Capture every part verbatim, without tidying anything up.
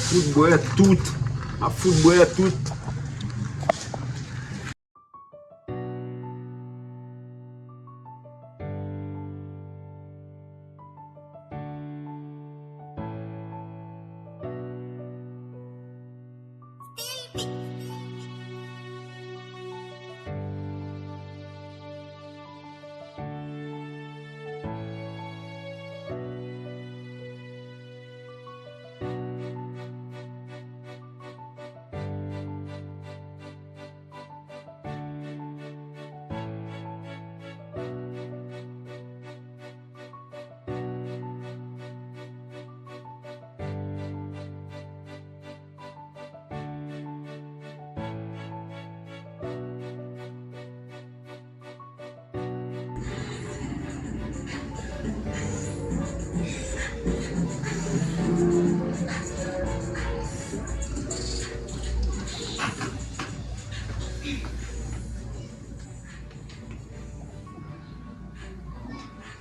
Fout bwè tout. M ap fout bwè tout.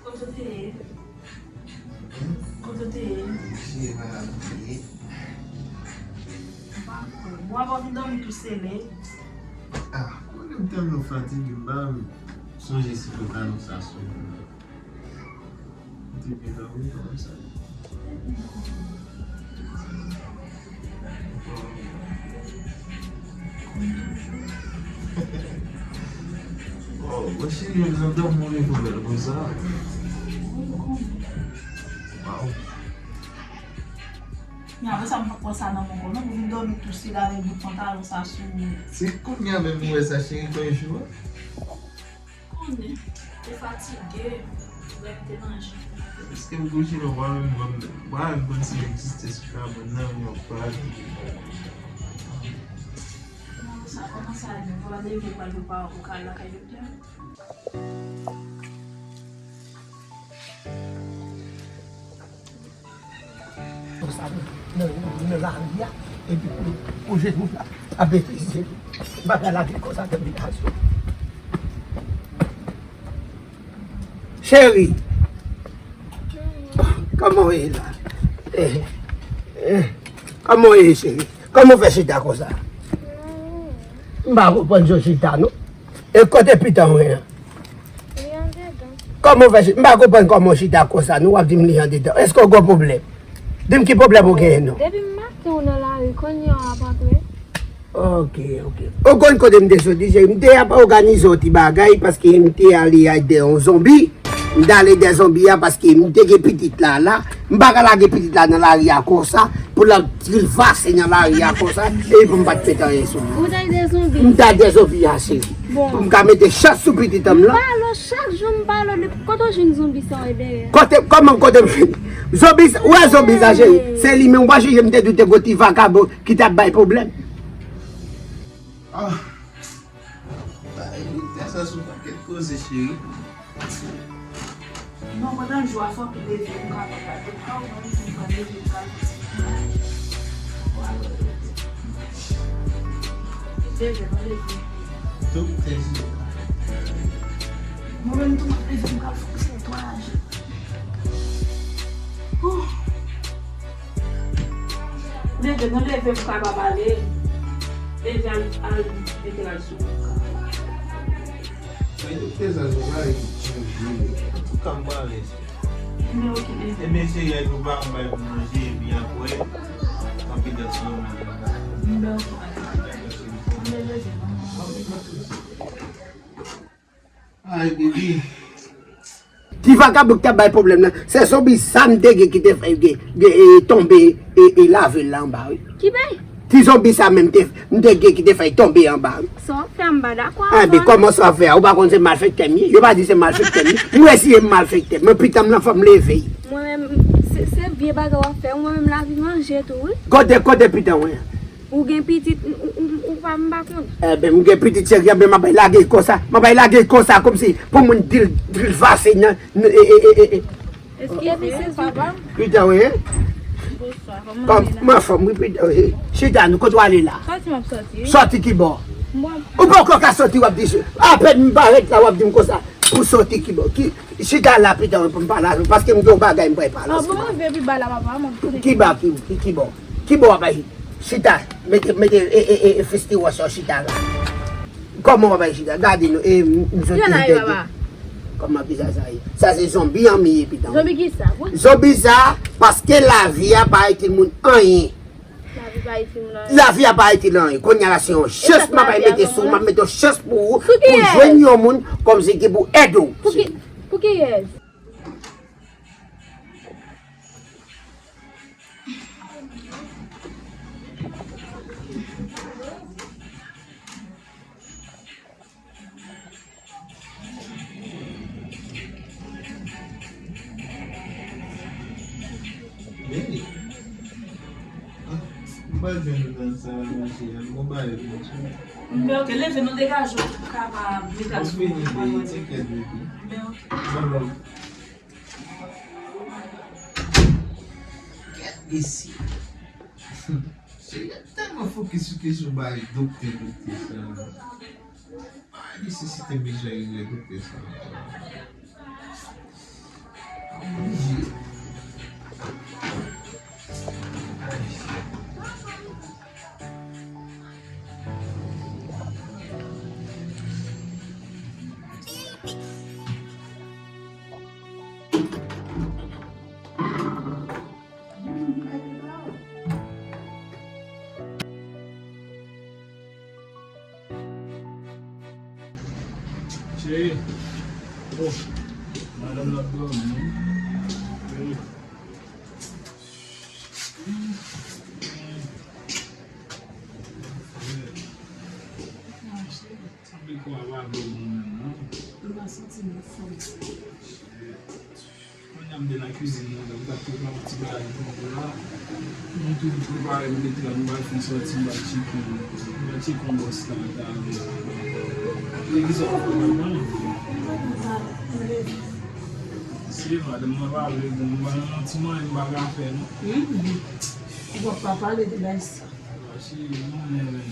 Kote w te ye? Kote w te ye? M chire pa la m te ye. M pa kwè. Bon, w ap vin dòmi tou sele. Ah, konnen m tèlman fatige, m pa menm sonje si fòk anons sa sou mwen. M te byen dòmi kòman sa. Oh, mwen cheri, m nan dòmi, mwen fè bèl konsa. Waw. Men apre sa, m pa pran sa nan men w non, pou vin dòmi tou sele avèk bout pantalon sa sou ou. Se kounye a menm m wè sa, cheri, kòm jou a. Konnen, te fatige, vrè m te manje. Èske m kouche non, mwen menm, mwen menm, mwen menm konn si l egziste sou kabann nan, men yon pa. Kòman sa, kòman sa ye? Ou pa leve, ou pral prepare pou w ka al lakay doktè a? Konsa, nan, nan lari a, epi pou, pou jenou la, ap betize. Bagay la vin konsa, tèminasyon. Cheri, kòman w ye la? Eh, eh, kòman w ye, cheri? Kòman w fè chita konsa? M pa konprann jan w chita, non. E kote pitit mwen an? Li andedan. Kòman w fè chita? M pa konprann kòman w chita konsa, non, w ap di m li andedan. Èske w gen pwoblèm? Di m ki pwoblèm ou genyen, non. Depi maten ou nan lari, kounye a w ap antre. Ok, ok. Ou konn kote m te soti, cheri? M te ap òganize yon ti bagay paske m te ale ede yon zonbi. M t ale dèyè zonbi a paske m te gen pitit la la. M pa ka lage pitit la nan lari a konsa pou l ap trilvase nan lari a konsa. E pou m pa t fè anyen sou li. Ou t al dèyè zonbi? M t al dèyè zonbi a, cheri. Bon. Pou m ka mete chans sou pitit an m lan. M pale w chak jou, m pale w depi kote w jwenn zonbi sa w dèyè. Kote, kòman kote m jwenn? Zonbi sa, ou wè zonbi sa, cheri? Se li menm, ou pa sonje m te di w te gon ti vakabon ki t ap bay pwoblèm. Ah. Ay, tè sa sou pakèt koze, cheri. Non, pandan jou a fòk ou leve, ou kapab al. Ou pa ou menm, ou pa leve, ou pa leve. Leve, non, leve. Tout tè jwe. Mwen menm tou, m ap leve, m pral fòk se netwayaj. Ouh. Leve, nou leve pou kapab ale. Leve al, al mete l al sou. Mwen te fè sa, se yon bagay ki chanje. Antouka, m prale. Nimewo ki leve. Ebyen, cheri, nou pa konn bay pou manje, epi apre, anpil dans nan manje. Nimewo ki leve. Mwen leve, non. Ay, bebe. Ti vakabon ki t ap bay pwoblèm nan, se zonbi sa m te gen ki te fè l gen, gen, e, tonbe, e, e, lavil la anba, wi. Ki bay? Ti zonbi sa menm te, m te gen ki te fè l tonbe anba, wi. Sa w fè a, m pa dakò avè w. Anben, kòman sa w fè a? Ou pa konn se malfektè m ye? Yo pa di se malfektè m ye? M wè si e malfektè. Men pitit an m lan, fò m leve. Mwen menm, se, se vye bagay w ap fè. Mwen menm, lavi manje tou, wi. Kote, kote pitit an mwen an? Ou gen pitit, ou, ou, ou pa, m pa konn. Enben, m gen pitit cheri, enben, m ap lage l konsa. M ap lage l konsa, kòmsi pou moun di l, di l fache nan, nan, e, e, e, e, e. Eskize, papa. Pita, wi. Bonswa, kòman w ye la? Mwen anfòm, wi, pita, wi. Chita, nou, kote w ale la? Sòti, m ap sòti, wi. Sòti ki bò? Mwen. Ou poko ka sòti, w ap di, apèn m parèt la, w ap di m konsa, pou sòti ki bò? Ki, chita la, pita, wi, pou m pale avè w, paske m gen yon bagay m pral pale ansanm avè w. Bon, m rive pi ba la, papa, m ap sòti. Ki ba, ki, ki, ki bò? Ki bò w ap bay chita? Mete, mete, e, e, e, e, festiwòs yo chita la. Kòman w ap bay chita? Gade nou, e, m, m sot Kijan la ye, papa? Kòman bizar sa ye? Sa se zonbi an mi ye pitan. Zonbi ki sa? Zonbi sa, paske lavi a pa itil moun anyen. Lavi pa itil moun anyen. Lavi a pa itil anyen. Kounye a la se yon chans m ap bay mete sou, m ap mete yon chans pou ou, pou jwenn yon moun kòmsi ki pou ede w. Pou ki, pou kiyès? Beni. Ah, m pa jwenn nan sa la, monchè. Bon bagay, monchè. Men ok, leve, nou degaje w pou w kapab degaje w. M vini, beni, tcheke, beni. Men ok. Bon, bon. Gad isi. Cheri a tèlman fokis sou kesyon bay doktè, doktè sa. Ay, li sisite bezwen regle doktè sa. Oblije. Cheri, oh, madanm nan ap dòmi, wi. Cheri. Sanble kò a pa bon menm non. M pa santi m anfòm. Shit. Kounye a m te nan kizin nan, m t ap prepare yon ti bagay pou nou la. Nou tou prepare, m mete la, nou pral fè yon sòti, m pral tcheke, m pral tcheke yon bòs la, ta avè. Epi kisa w ap fè, madanm? Se madanm nan pa vle bon, m pa nan ti manyen m pa ka fè non. Ou p ap pa pale de bagay sa. Cheri, mwen menm.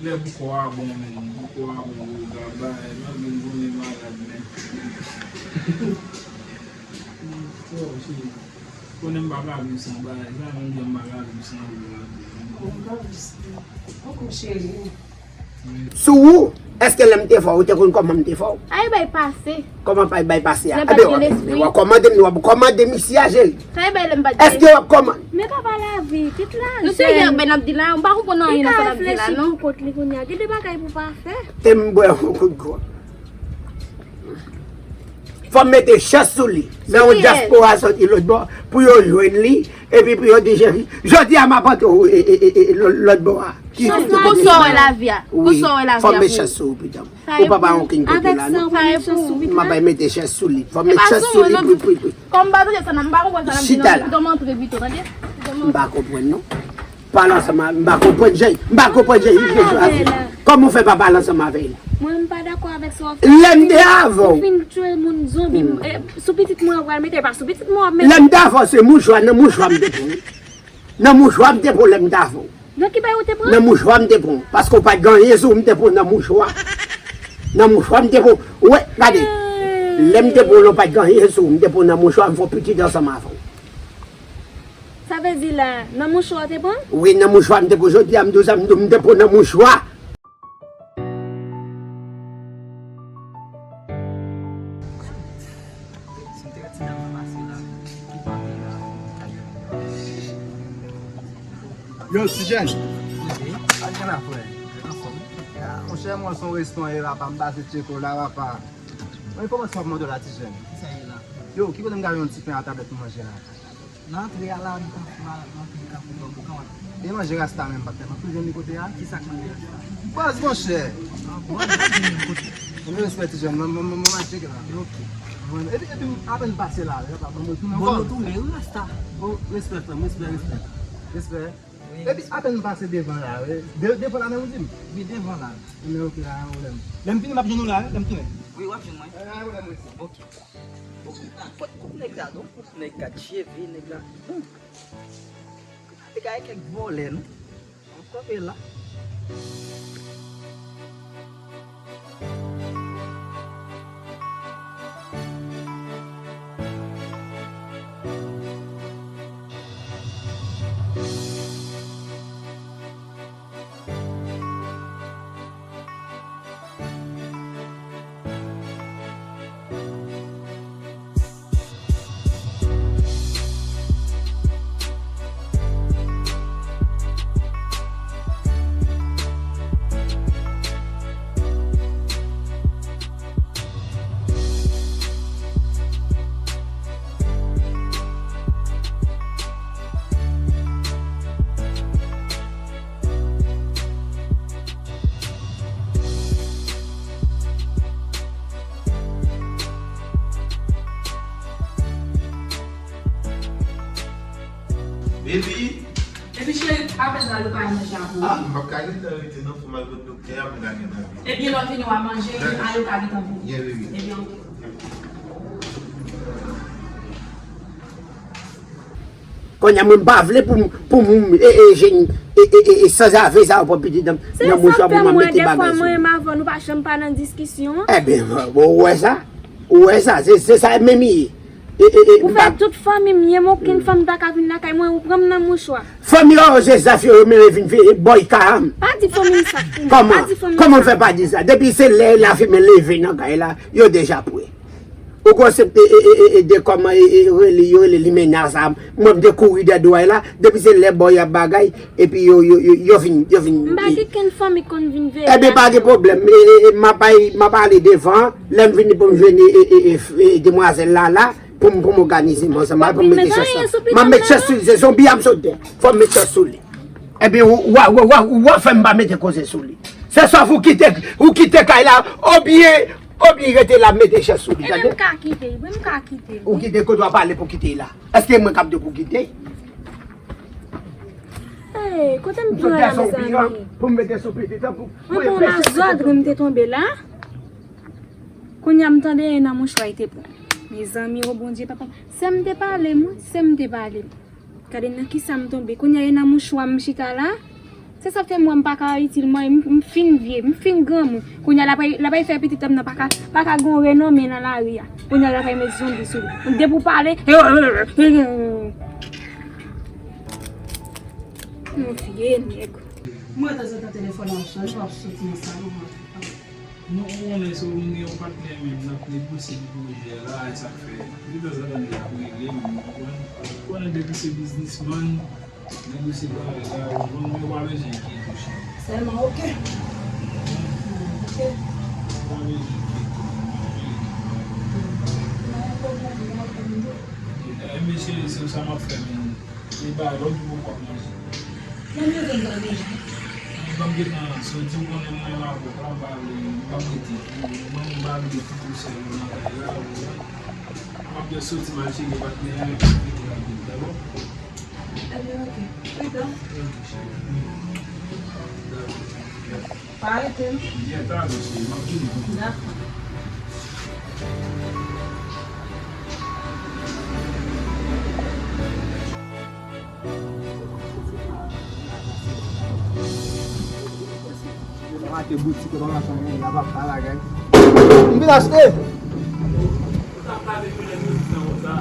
Lè pou kò a bon, men, pou kò a bon, yo ka bay, m ap vin konnen malad, men. Konnen m pa ka viv san bay, sa menm jan m pa ka viv san ou la. Bon, m pa viv san ou. Koukou, cheri. Sou ou, èske lè m te fè w, ou te konn kòman m te fè w? Ay bay pase. Kòman pa bay pase a? Lè pa t gen lespri. Ebyen, w ap kòmande m, w ap kòmande m isi a, cheri. Sa e bay lè m pa t gen. Èske w ap kòmande? Men papa lavi, kit la. Nou serye ak bay n ap di la, m pa konprann anyen nan sa n ap di la non. Li ka reflechi pou kont li kounye a. Gen de bagay pou pa fè. Te m bwè yon kout gwo. Fò m mete chans sou li. Men yon dyaspora soti lòt bò pou yo jwenn li, epi pou yo di cheri. Jodi a m ap antre w, e, e, e, e, lòt, lòt bò a. Ki kote w ye? Pou sa w wè lavi a. Pou sa w wè lavi a. Fò m met chans sou ou, pitan. Ou pa bay okenn kote la non. M ap bay mete chans sou li. Fò m met chans sou li, pri, pri, pri. Kòm m pa tande sa nan, m pa konprann sa nan, chita la. Kite m antre pito, tande? M pa konprann non. Pale ansanm a, m pa konprann jan, m pa konprann jan li te chwazi. Kòman w fè pa pale ansanm avè l? Mwen, m pa dakò avèk sa w ap fè. Lè m te avè w. Ou fin tchwe moun zonbi, eh, sou pitit mwen w pral mete, pa sou pitit mwen w ap mete. Lè m te avè w, se mouchwa, nan mouchwa m te pran. Nan mouchwa m te pran lè m t avè w. Nan ki bagay ou te pran? Nan mouchwa m te pran. Paske w pa t gen anyen sou ou, m te pran nan mouchwa. Nan mouchwa m te pran. Ou wè, gade. Lè m te pran w, w pa t gen anyen sou ou, m te pran nan mouchwa, m fè yon pitit ansanm avè w. Sa vle di la, nan mouchwa w te pran? Wi, nan mouchwa m te pran. Jodi a m di w sa, m di w m te pran nan mouchwa. Si m te wè ti dam nan pase la, ki pa vle la. Yo, Ti Jèn. Wi. Sa k gen la, frè? Anfòm. Ah, monchè, mwen se yon restoran ye, papa, m pase tcheke w la, papa. Mwen, kòman sa w ap mande w la, Ti Jèn? Kisa ye la? Yo, ki kote m ka jwenn yon ti pen a tablèt pou manje la? Nan antre a la, nou ka fè, nan antre a, nou ka fè bò boukan. E manje rasta menm pa t tèlman tou jwenn li kote a? Kisa k manje rasta? Bòz, monchè! Ah, bòz, pa jwenn li kote. Anben respè, Ti Jèn, mwen, mwen, mwen, mwen al tcheke la. Ok. Mwen, epi, epi, apèn pase la, yo pa ban mwen tounen ankò. Bon, nou tounen, wi, rasta. Oh, respè, frè m, respè, respè. Respè. Wi. Epi, apèn pase devan la, wi. De-, devan la menm, ou di m? Wi, devan la. Anben, ok, pa gen pwoblèm. Lè m fini, m ap jwenn ou la, wi, lè m tounen. Wi, w ap jwenn mwen. Pa gen pwoblèm, respè. Ok. Kot, kot nèg la, non? Kot nèg la, Dye ve nèg la. Bon. Li ka gen kèk vòlè, non? An kanpe la. Epi, epi cheri, apre sa, ou ka manje avè m. Ah, m p ap ka gentan rete non, fò m al kot doktè a, m ka gentan vini. Ebyen, lè w vini, w a manje, ale, ou ka gentan vini. Ebyen, oke. Kounye a, mwen, m pa vle pou m, pou m, e, e, jèn, e, e, e, e, sanzave sa yo pran pitit nan, nan mouchwa pou m ap mete bagay sou li. Se sa k fè mwen, dèfwa mwen e m avè w, nou pa janm pa nan diskisyon. Ebyen, ou wè sa? Ou wè sa? Se, se sa menm li ye. E, e, e, ou fè tout fanmi m ye, m okenn fanmi pa ka vin lakay mwen, ou pran m nan mouchwa. Fanmi yo, se zafè yo, men vin fè bòy ka a m. Pa di fanmi m sa. Kòman? Pa di fanmi m sa. Kòman fè pa di sa? Depi se lè lafimen leve nan kay la, yo deja pre. Ou kwè se, e, e, e, e, de kòman, e, e, rele, yo rele limena sa, mwen m te kouri dèyè dway la, depi se lè bòy ap bagay, epi yo, yo, yo, yo vin, yo vin. M pa gen kenn fanmi k konn vin veye. Ebyen, pa gen pwoblèm. E, e, e, m ap al, m ap ale devan, lè m vini pou m jwenn, e, e, e, e, e, demwazèl la, la, pou m, pou m òganize m ansanm, pou m mete chans la. M ap met chans sou li, se zonbi a m sot dèyè. Fò m met chans sou li. Ebyen, ou, ou, ou, ou, ou, ou fè m pa mete koze sou li. Se swa ou kite, ou kite kay la, oubyen, oubyen rete la, mete chans sou li, tande? Ebyen, m ka kite, wi, m ka kite l, wi. Ou kite kote w ap ale pou kite la? Èske mwen k ap di w pou kite? Hey, kote m pran la, mezanmi? Pou m mete sou pitit la, pou, pou anpeche pitit la. Mwen pran mazòd, m te tonbe la. Kounye a m tande nan mouchwa li te pran. Mezanmi, o Bondye, papa. Sè m te pale m, wi, sè m te pale m. Gade nan kisa m tonbe. Kounye a e nan mouchwa m chita la. Se sa k fè m wè m pa ka itil mwen, m, m fin vye, m fin granmoun. Kounye a l ap, l ap fè pitit an m nan pa ka, pa ka gon renome nan lari a. Kounye a l ap met zonbi sou li. Depi w pale, yon vye nèg. Mwen tanzantan telefòn nan ap sonnen, w ap soti nan salon an. Non, ou konnen se ou m gen yon patnè menm, n ap negosye pou pwojè a la, e sa k fè detanzantan nèg ap rele m, ou konprann? Ou konnen depi se biznismann, negosye bagay la, ou konprann, men ou pa bezwen enkyete, cheri. Sèlman, oke. Oke. Ou pa bezwen enkyete. E, mesye, se sa m ap fè menm. E ba lòt jou w ap manje. Mwen mete m nan deja. Ban m gentan soti, ou konnen mwen avèk la, m pa vle, m pa mete, mwen m pa vle tout ou sèl nan kay la, ou wè. M ap jis soti m al tcheke patnè a, epi m vin rapid, dakò? Ebyen, oke. Pridan. Oke, cheri. Dakò. Pa rete, non. Byen, ta ale, cheri, m ap vini. Dakò. Sa mache boutik, pa mache anyen, y a pa bagay. M vin achte.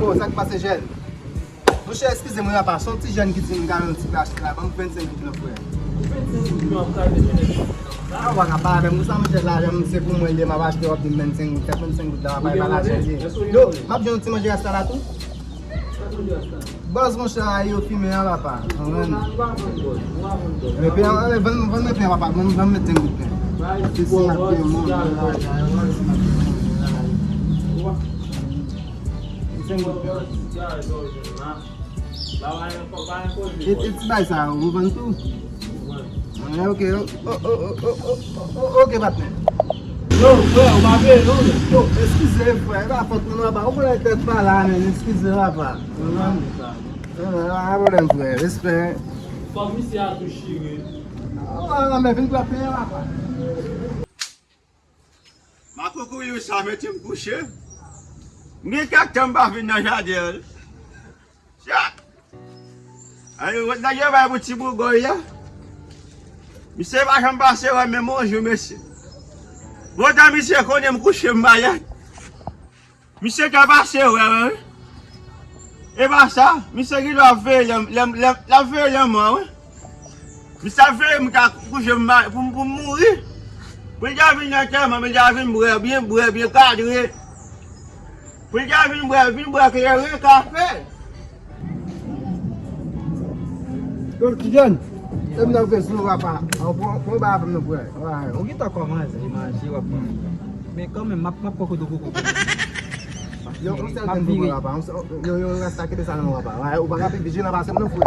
Oh, sa k pase, jèn? Monchè, eskize m wi papa, se yon ti jèn ki di m gade yon ti plas la, ban m vennsenk goud non frè. Vennsenk goud non, ap gade jèn. A, w pa ka pale avè m konsa, monchè, lajan m se pou mwen li ye, m ap achte, w ap di m vennsenk goud, tèt vennsenk goud la, papa, e pa lajan li ye. Yo, m ap jwenn yon ti manje rasta la tou. Bòz monchè, a yo fimen an papa. Epi, a, a, vann, vann mwen pen papa, vann, vann mwen vennsenk goud pen. Se si m ap peye moun. Vennsenk goud pen. E, e ti bay sa, ou vann tou? Mwen, ok, o, o, ok, patnè. Yo, frè, ou pa vle, non? Yo, eskize, frè, e pa fòt mwen, papa. Ou konnen tèt pa la, men, eskize, papa. Ou konprann? E, pa gen pwoblèm, frè. Respè. Fòk misye a tou chire. O, a, men vin pou ap peye, papa. Makokoyo sa mete m kouche. M gen kèk tan m pa vin nan jaden an. Chat! Ayo, nèg yo bay pou ti bougòy la. Misye pa janm pase wè m menm yon jou, mesye. Bontan misye konnen m kouche m malad. Misye ka pase wè mwen, wi. E pa sa, misye gen dwa ap veye lè, lè, lè, l ap veye lanmò, wi. Misye ap veye m ka kouche m mal pou m, pou m mouri. Pou l ta vin nan antèman, pou l ta vin bwè byen, bwè byen kadre. Pou l ta vin bwè, vin bwè kleren kafe. Yo, ti jèn, se m nan vle sou papa. An, pran, pran ba avè m non, frè. Ou gentan kòmanse manje, w ap manje. Men kanmenm, m ap, m ap pran kote w koko. Yo, yon sèl grenn koko, papa. Yo, yo, rasta kite sa nan men w, papa. Ou pa ka pi vijilan pase m non, frè.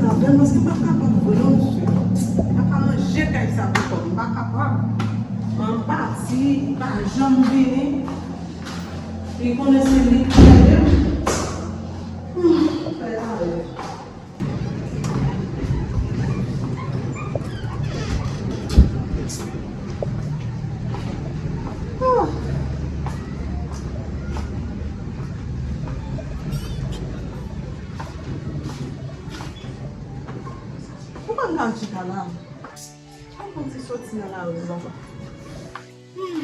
Ladann paske m pa kapab vre non, mesye. M pa ka manje kay sa pou kò m, m pa kapab. Mwen pati, li pa janm vini. Li konnen se li ki fè m. Hmm, fè la. Ou konn nan chita la? Mwen konn ti soti nan lari la. Hmm.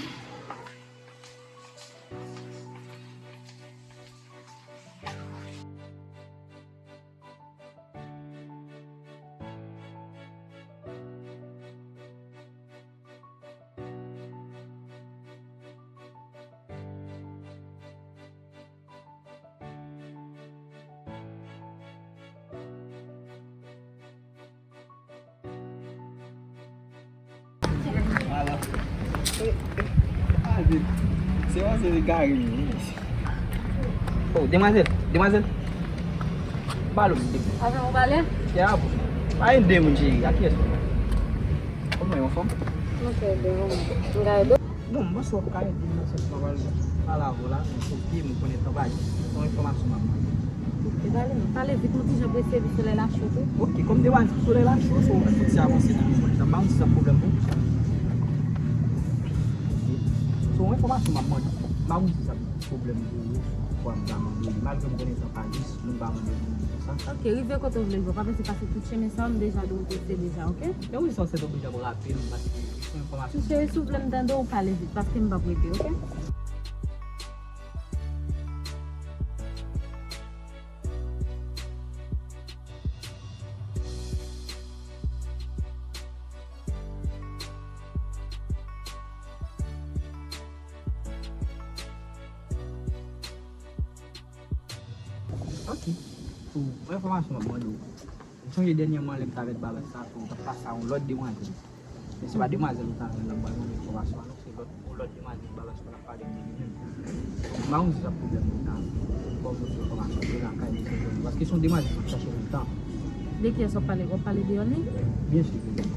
Se yon se gari. Oh, demwazèl, demwazèl. Balo. Avè w pale? Ya, bon. Pa gen de moun cheri, a kiyès ou? Kòman yo, anfòm? Mwen trè byen, mwen menm. M ka ede w? Bon, m panse w ap ka ede m nan sans mwen pral pale avè w la, men oke, m konnen tan pa jis. Se yon enfòmasyon m ap mande. Oke, pale non, pale vit, mwen ti jan prese, wi, solèy la cho tou. Oke, kòm de waz solèy la cho, so, fòk ti avanse nan mizon. M pa konn si sa pwoblèm pou ou. Oke. Se yon enfòmasyon m ap mande. M pa konn si sa pwoblèm pou ou, fò m ta mande li. Malgre m konnen tan pa jis, moun pa mande pou moun konsa. Oke, rive kote w vle rive. W pa bezwen pase tout chemen sa, m deja de yon kote deja, oke? Men wi, sa w sèt oblije ap rape m, paske se yon enfòmasyon. Ti cheri, si w vle m tande w, pale vit, paske m p ap rete, oke? Ok. Pou enfòmasyon, m ap mande w. M sonje dènyèman, lè m t avèk balans sa, ou t ap pase a yon lòt demwazèl. Men se pa demwazèl ou t avè l, m ap mande enfòmasyon an, non, se lòt, yon lòt demwazèl balans la. M pa konn si sa pwoblèm ou nan. Fò m poze enfòmasyon de lakay li, se vre. Paske se yon demwazèl m ap chache lontan. De kiyès w ap pale? W ap pale de Yòn li? Byen si, byen si.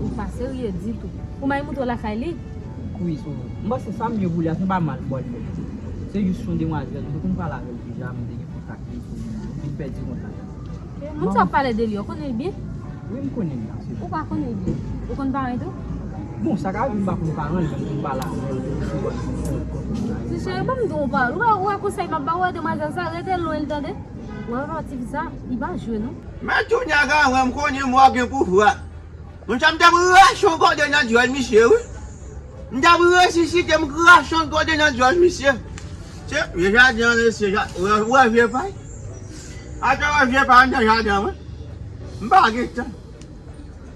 Ou pa serye ditou. Ou may moute w lakay li? Wi, so, m panse sa m ye pou li a, se pa mal pou al fè. Se jis yon demwazèl, m te konn pale avè l deja, m te gen kontak li, epi m pèdi kontak li. Moun sa w ap pale de li, w konnen l byen? Wi, m konnen l, la, se vre. Ou pa konnen l byen? Ou konn paran l tou? Bon, sa ka rive m pa konn paran l, men m konn pale avè l, m konn sou bòn, m konn, m konn konn bagay. Ti cheri, ban m di w yon pawòl. Ou wè, ou wè konsèy m ap ba w, wè demwazèl sa, rete lwen l, tande? Ou wè, pa ti fi sa, li pa jwe, non. Men Junior Garan, m konnen mò gen pouvwa. Moun sa m t ap rache yon kote nan djòl misye, wi. M t ap resisite m krache yon kote nan djòl misye. Se vye jaden an mesye, ou wè vye pay? Atò wè vye pay anndan jaden an, wi. M pa gen tan.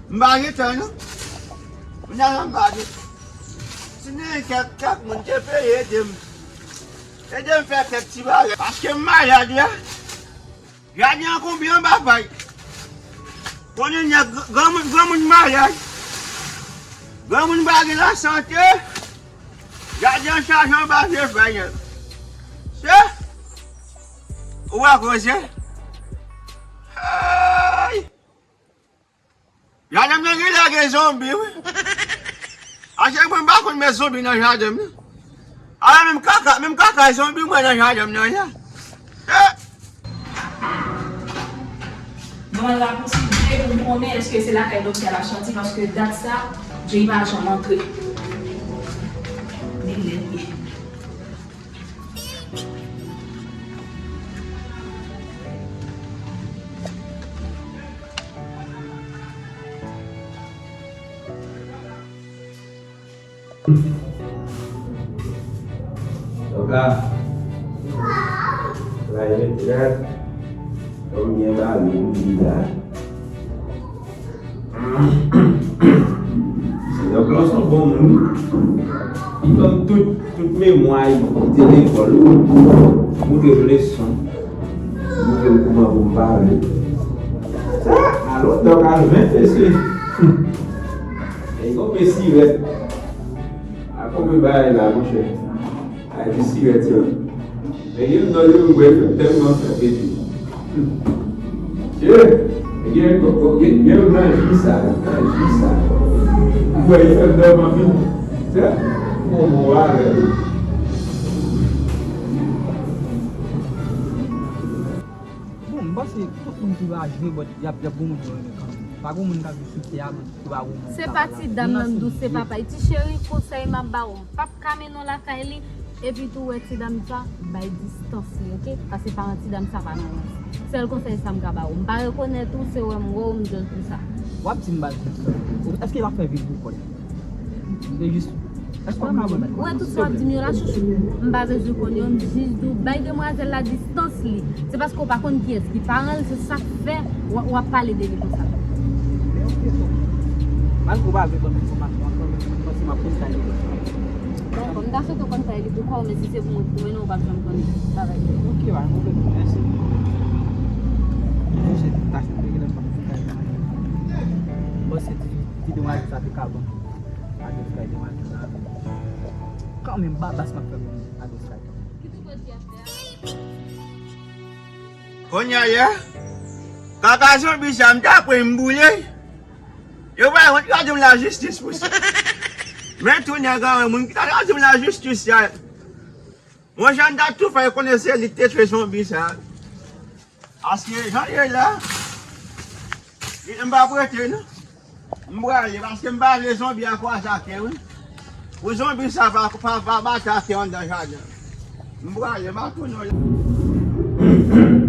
M pa gen tan, non. Kounya la m pa gen tan. Si gen kèk, kèk moun te peye ede m. Ede m fè kèk ti bagay. Paske m malad la. Jaden an konbyen anba pay? Konnen nèg granmoun, granmoun malad. Granmoun pa gen lasante. Jaden an chaje anba vye pay nèt. Se ou wè koze. Ay! Jaden m nan genlè gen zonbi, wi. Achte mwen m pa konn met zonbi nan jaden m nan. Ala menm kaka, menm kaka zonbi m wè nan jaden m nan, ya. Eh! Mwen la konsidere pou m konnen èske se lakay doktè l ap sòti, paske dat sa, Jay pa janm antre. Men lè l ye. Donk la, la e mete dat, kòm byen ba li, li la. Donk, lè w se yon bon moun, li ban m tout, tout memwa li te lekòl, montre m leson, montre m kòman pou m pale. Sa, alò, Dòk Alvin, mesye. E gon pe sirèt. A konbyen bagay la, monchè? Ay, ti sirèt yo. Men gen lòt yo, m wè yo tèlman fè pete. Mesye! Gen, gen, gen yon nan ji sa, nan ji sa. M kwè li fè m dòmi anpil. Se yon bon bagay. Bon, m panse tout moun ki pa jwe bòt, y ap, y ap gon moun yo renmen kanmenm. Pa gon moun k ap jwe sou tè a, men ki pa gon moun ki pa la. Se pa ti dam nan m di w, se papa l. Ti cheri, konsèy m ap ba w, m p ap ka mennen w lakay li, epi tou, wè ti dam sa, bay distans li, oke? Paske paran ti dam sa pa nan rans. Sèl konsèy sa m ka ba w. M pa rekonèt ou, se wè m wè w, m jwenn pou sa. W ap di m bay distans. Èske l ap fè vin pou kò l? Se jis Èske w ka ban m? Ou wè tout sa w ap di m yo la, chouchou. M pa bezwen konn yo, m jis di w, bay demwazèl la distans li. Se paske w pa konn kiyès ki paran l, se sa k fè w, w ap pale de li konsa. Men oke, tonton. Malgre w pa vle ban m enfòmasyon an, kanmenm, mwen panse m ap konn kay li konsa. Bon, bon, m ta swete w konn kay li pou kò w, men si se pou mwen ki pou mennen w, w p ap janm konn bagay yo. Oke, pa gen pwoblèm, mèsi. Mwen se ta swete gen lè m ap konn kay li. Bon, se ti, ti demwazèl sa te ka ban m. Adrès kay demwazèl sa. Kanmenm, babas m ap fè pou nou. Adrès kay. Kounye a, kaka zonbi sa, m ta kwè m boule. Yo pa wont gade m lajistis pou sa. Men tou nèg a wè moun ki ta gade m lajistis sa. Monchè, m ta tou fè konnen se li ki te tchwe zonbi sa. Paske jan l ye la, li, m p ap rete non. M prale, paske m pa vle zonbi a kwaze atè, wi. Pou zonbi sa pa, pa, pa bate atè anndan jaden. M prale, m pa tounen la.